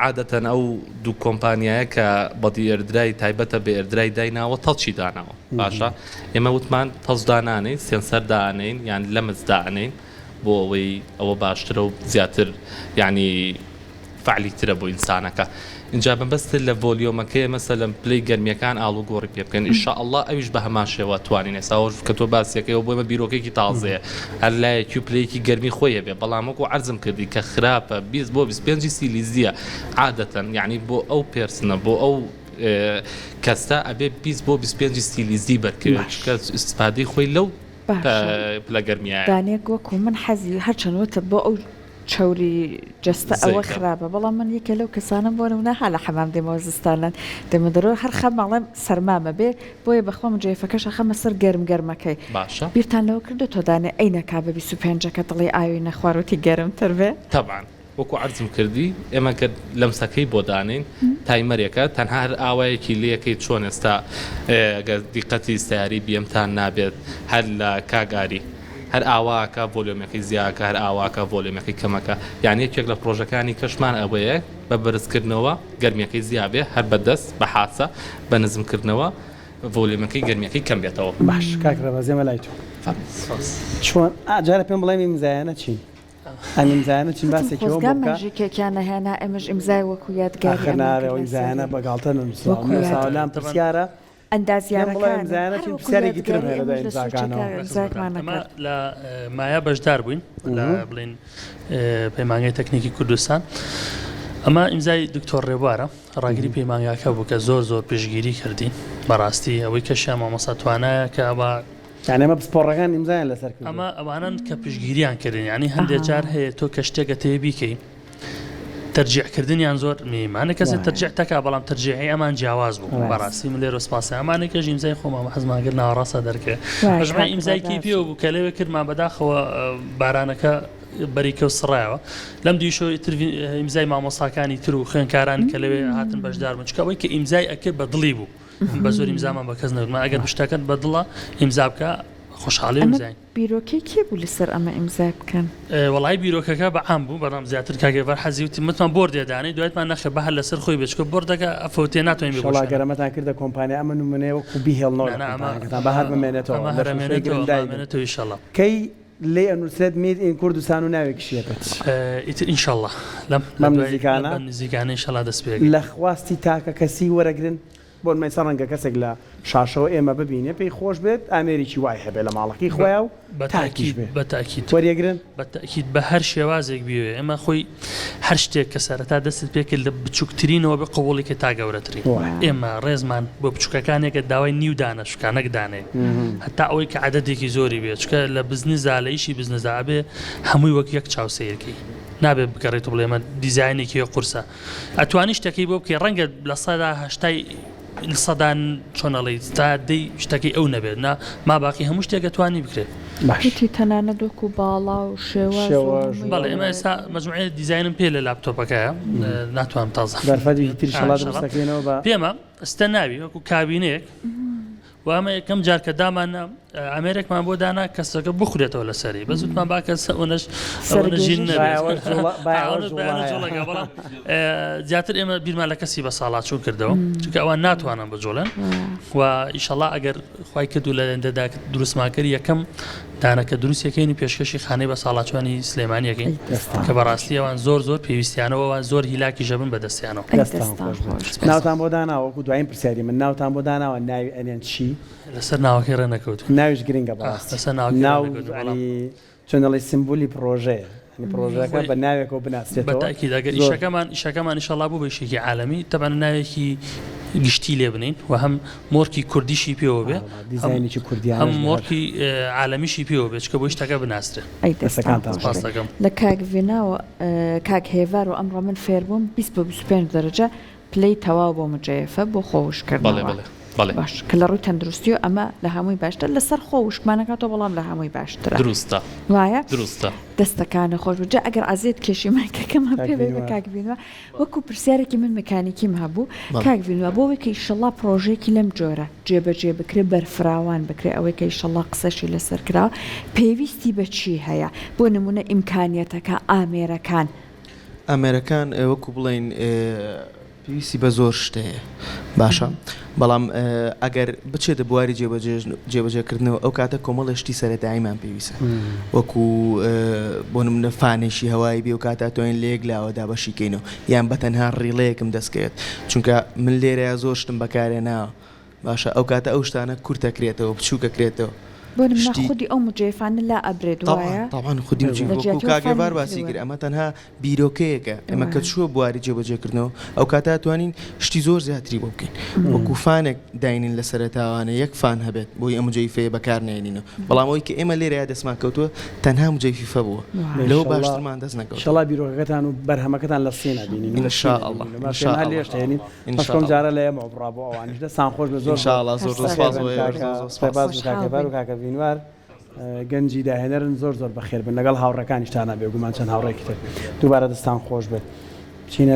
عادەتەن ئەو دوو کۆمپانیایە کە body air dry تایبەتە بە air dry دایناوە touch ی داناوە باشە ئێمە وتمان touch دانانەین sensor دانەین یان لەمس دانەین بۆ ئەوەی ئەوە باشترە و زیاتر یانی فەعلی ترە بۆ ئینسانەکە ئینجا مەبەستت لە volume ەکەیە مەسەلەن پلەی گەرمیەکان ئاڵوگۆڕی پێ بکەن ان شاء اللە ئەویش بە هەمان شێوە توانین ئێستا ئەوەش کە تۆ باسیەکەی ئەوە بۆ ئێمە بیرۆکەیەکی تازەیە هەر لایەکی و پلەیەکی گەرمی خۆی هەبێ بەڵام وەکو عەرزم کردی کە خراپە 20 بۆ 25 سیلیزیە عادەتەن یعنی بۆ ئەو person ە بۆ ئەو کەسە ئەبێ 20 بۆ 25 سیلیزی بەرکەوێت باش. چونکە ئیستفادەی خۆی لەو باشە پلە گەرمیایە. دانێک وەکو من حەزی هەرچەند وتت بۆ ئەو چەوری جەستە ئەوە زەیتە. خراپە بەڵام من یەکێ لەو کەسانەم بۆ نمونە ها لە حەمام دێمەوە زستانان دێمە دەرەوە هەر خەم ئەڵێم سەرمامە بێ بۆیە بەخوا مجەیفەکەش ئەخەمە سەر گەرم گەرمەکەی باشە. بیرتان لەوە کردۆتەوە دانێ ئەی نەکا بە 25ەکە دڵی ئاوی نەخواروتی گەرمتر بێ؟ تەبعەن. وەکو عەرزم کردی ئێمە گەر لەمسەکەی بۆ دانێین timer ێکە تەنها هەر ئاوایەکی لێکەی چۆن ئێستا گەر دیقەتی سەیارەی بیەمتان نابێت هەر لە کاک ئاری هەر ئاواکە volume ەکەی زیاکە هەر ئاواکە volume ەکەی کەمەکە یان یەکێک لە پرۆژەکانی کەشمان ئەوەیە بە بەرزکردنەوە گەرمیەکەی زیابێ هەر بە دەست بە حاسە بە نزمکردنەوە volume ەکەی گەرمیەکەی کەم بێتەوە. باش کاک ڕێباز ئێمە لای تۆ چۆن ئا جارە پێم بڵێ ئیمزایانە چین؟ ئەم ئیمزایانە چین وتم باسێکی ئەوەم خۆزگا بۆ بکە. ماژیکێکیان نەهێنا ئێمەش ئیمزای وەکو یادگاری ئاخر ئەمان نارێ کرد ئەو لەسەری ئیمزایانە بە گاڵتە نەنووسراوە وەکو من نووسراوە یادگاری. لام پرسیارە پێم بڵێ ئەندازیارەکانن ئیمزایانە هەر چین وەکو پرسیارێکی ترم یادگاری هەیە لە ئێمەش دوای لە سوچێکا ئیمزاکانەوە. ئیمزایەکمان ئەمە نەکرد. لە مایا بەشدار بووین لە بڵێن پەیمانگای تەکنیکی کوردستان ئەمە ئیمزای دکتۆر ڕێبوارە ڕاگری پەیمانگاکە بوو کە زۆر زۆر پشتگیری کردین بەڕاستی ئەوەی کەشیان مامۆستا توانایە کە ئەوە یانی ئەمە پسپۆڕەکان ئیمزایان لەسەر کردووە. ئەمە ئەوانەن کە پشتگیریان کردین یانی هەندێک جار هەیە تۆ کە شتێک ئەتەوێ بیکەی تەرجیع کردنیان زۆر مهمە هەندێک کەسێ وایە. تەرجیع تەکا بەڵام تەرجیعی ئەمان جیاواز بوو ڕاست. بەڕاستی من لێرە سپاسی ئەمانێک کەش ئیمزای خۆمان حەزمان کرد ناوەڕاستە دەرکرێ وایە مەجموعی کاک ئیمزای کی ڕێباز. پێوە بوو کە لەوێ کردمان بەداخەوە بارانەکە بەریکە و سڕایەوە لەم دیشەوە ئیتر ئیمزای مامۆستاکانی تر و خوێندکاران کە لەوێ هاتن بەشدار بوون چونکە ئەوەی کە ئیمزای ئەکرد بە دڵی بوو بە زۆر ئیمزامان بە کەس نەوت ما ئەگەر شتەکەت بە دڵە ئیمزا بکە خۆشحاڵی ئەمە ئیمزاین. بیرۆکەی کێ بوو لەسەر ئەمە ئیمزای بکەن؟ وەڵایی بیرۆکەکە بە عام بوو بەڵام زیاتر کاک ئێڤار حەزی وتی متمان board ێ دانێی دوایتمان نەخێر با هەر لەسەر خۆی بێ چونکە board ەکە ئەفەوتێ ناتوانین ئیشەڵا بیگۆشێنن. گەر ئەمەتان کردە کۆمپانیا ئەمە نمونەیە وەکو بیهێڵنەوە نا لە نا ئەمە کۆمپانیاکەتان با هەر بمێنێتەوە ئەمە لە هەر شوشەی ئەمێنێتەوە ئەمە گرندای بن ئەمێنێتەوە ئیشەڵا. کەی لێی ئەنوسرێت made in کوردستان و ناوێکیشی ئەبێت. ئیتر ئینشەڵا لەم بەم لە دوای نزیکانە بەم نزیکانە ئینشەڵا دەست پێ ئەکەین. لە خواستی تاکە کەسی وەرەگرن؟ بۆ نمونە ئێستا ڕەنگە کەسێک لە شاشەوە ئێمە ببینێ پێی خۆش بێت ئامێرێکی وای هەبێ لە ماڵەکەی خۆیا و بە تاکیش تەئکید بێ بە تەئکید وەریەگرن؟ بە تەئکید بە هەر شێوازێک بیەوێ ئێمە خۆی هەر شتێک کە سەرەتا دەستت پێ کرد لە بچووکترینەوە بێ قبوڵی کە تا گەورەترین وایە. ئێمە ڕێزمان بۆ بچووکەکانێکە داوای نیو دانە شکا نەک دانەیەک هەتا ئەوەی کە عەدەدێکی زۆری بێ چونکە لە بزنسدا لە ئیشی بزنسدا ئەبێ هەمووی وەک یەک چاو سەیرکەی نابێ بگەڕێیت و بڵێ ئەمە دیزاینێکی قورسە ئەتوانی شتەکەی بۆ بکەی ڕەنگە لە سەدا هەشتای سەدا چۆن ئەڵێی تا دەی شتەکەی ئەو نەبێت نا ما باقی هەموو شتێک ئەتوانی بکرێت. باش. وتی تەنانەت وەکو باڵا و شێواز و شێواز هەمووی و بەڵێ ئێمە ئێستا مەجموعەیە دیزاینم پێ لە لاپتۆپەکەیە ناتوانم تازە دەرفەتێکی تریش آه، ئەڵا إن شاء الله. دروست دەکەینەوە بە پێمە ئێستا ناوی وەکو کابینەیەک و ئەمە یەکەم جار کە داماننا ئامێرێکمان بۆ دانا کەسەکە بخورێتەوە لەسەری بەس وتمان با کەس ئەوەنەش ئەوەنە ژیر سەرگێژیش نەبێت با ئەوەش جوڵە با ئەوەش ئەوەنە جوڵە بەیانە هەیە. جوڵەکە بەڵام زیاتر ئێمە بیرمان لە کەسی بە ساڵاچوون کردەوە چونکە ئەوان ناتوانن بجوڵێن و ئیشەڵا ئەگەر خوای کرد و لە ئێندەدا دروستمان کرد یەکەم دانە کە دروستیەکەین و پێشکەشی خانەی بە ساڵاچوانی سلێمانیەکەین دەستان کە بەڕاستی ئەوان زۆر زۆر پێویستیانەوە ئەوان زۆر هیلاکیش ئەبن بە دەستیانەوە. ئەی دەستان دەستان خۆش بێت. خۆش بێت. ناوتان بۆ داناوە وەکو دوایین پرسیاری من ناوتان بۆ داناوە ناوی ئەنێن چی؟ لەسەر ناوەکەی ڕێ نەکەوتوین. ناویش گرنگە ئاه بەڕاستی لەسەر ناوەکەی ڕێ ناو نەکەوتوین بەڵام یانی چۆن دەڵێی سیمبولی پڕۆژەیە یانی پڕۆژەکە خۆی بە ناوێکەوە بە بناسرێتەوە تەئکید ئەگەر زۆر ئیشەکەمان ئیشەکەمان ئیشەڵا بوو بە ئیشێکی عالەمی تەبعەن ناوێکی گشتی لێ بنێین و هەم مۆرکی کوردیشی پێوە بێ ئاوا هەم دیزاینێکی هەم کوردیانەش بێ هەر مۆرکی عالەمیشی پێوە بێ چونکە بۆی شتەکە بناسرێ. ئەی دەستان دەستەکانتان خۆش خۆش بێ. بێت. سپاست دەکەم. لە کاک ڤیناوە کاک هێڤار و ئەمڕۆ من فێربووم 20 بۆ 25 دەرەجە پلەی تەواو بۆ مجەیەفە بۆ خۆ بەڵێ وشکردنەوە بەڵێ بەڵێ. باش کە لە ڕووی تەندروستیەوە ئەمە لە هەمووی باشترە لەسەر خۆ وشکمان ئەکاتەوە بەڵام لە هەمووی باشترە دروستە وایە دروستە. دەستەکانت خۆش بێت جا ئەگەر عەزێت کێشی مایکەکەمان کاک پێ بەی بە ڤینوا. کاک ڤینوا وەکو پرسیارێکی من مکانیکیم هەبوو بەڵێ. کاک ڤینوا بۆ ئەوەی کە ئیشەڵا پڕۆژەیەکی لەم جۆرە جێبەجێ بکرێ بەرفراوان بکرێ ئەوەی کە ئیشەڵا قسەشی لەسەر کراوە پێویستی بە چی هەیە بۆ نمونە ئیمکانیەتەکە ئامێرەکان. ئامێرەکان وەکو بڵێین پێویستی بە زۆر شت هەیە باشە بەڵام ئەگەر بچێتە بواری جێبەجێکردنەوە ئەو کاتە کۆمەڵێ شتی سەرەتاییمان پێویستە وەکو بۆ نمونە فانێکی هەوایی بێ و کاتە توانین لە یەک لاوە دابەشی کەینەوە یان بە تەنها ڕیڵەیەکم دەستکەوێت چونکە من لێرەیا زۆر شتم بەکارهێناوە باشە ئەو کاتە ئەو شتانە کورت ئەکرێتەوە بچووک ئەکرێتەوە بۆ نمونە شتی خودی ئەو مجێفانە لا ئەبرێت طبعا وایە؟ طبعا خودی مجێف لە وەکو جیاتی ئەو کاک فانی ئێڤار تر باسی وایە. کرد ئەمە تەنها بیرۆکەیەکە ئێمە کە وایە. چووە بواری جێبەجێکردنەوە ئەو کاتە ئەتوانین شتی زۆر زیاتری بۆ بکەین وەکو فانێک داینین لە سەرەتاوانە یەک فان هەبێت بۆی ئەم مجەیفەیە بەکار نەیەنینەوە بەڵام ئەوەی کە ئێمە لێرەیا دەستمان کەوتووە تەنها مجەیفیفە بووە وایە. لەوە ئینشەڵا باشترمان دەست نەکەوتووە. ئینشەڵا بیرۆکەکەتان و بەرهەمەکەتان لە سین ئەبینین و لە ان چین شاء اللە ئەبینین ان باشە شاء ئێمە هەر اللە لێش ئەهێنین ان بەس شاء کۆم اللە جارە لە ئێمەوە بڕا بۆ ئەوانیش دەستان خۆش بێت زۆر ان زۆر شاء اللە زۆر زۆر هەر سپاس بەخێر بۆ بن ئێوەش کاکە زۆر زۆر سپاس ڕێباز و کاک خۆشحاڵ هێڤار و بین. کاکە ڤینوار گەنجی داهێنەرن زۆر زۆر بەخێر بن لەگەڵ هاوڕێکانیشتانا بێگومان چەند هاوڕێکی تر دووبارە دەستان خۆش بێت بچینە.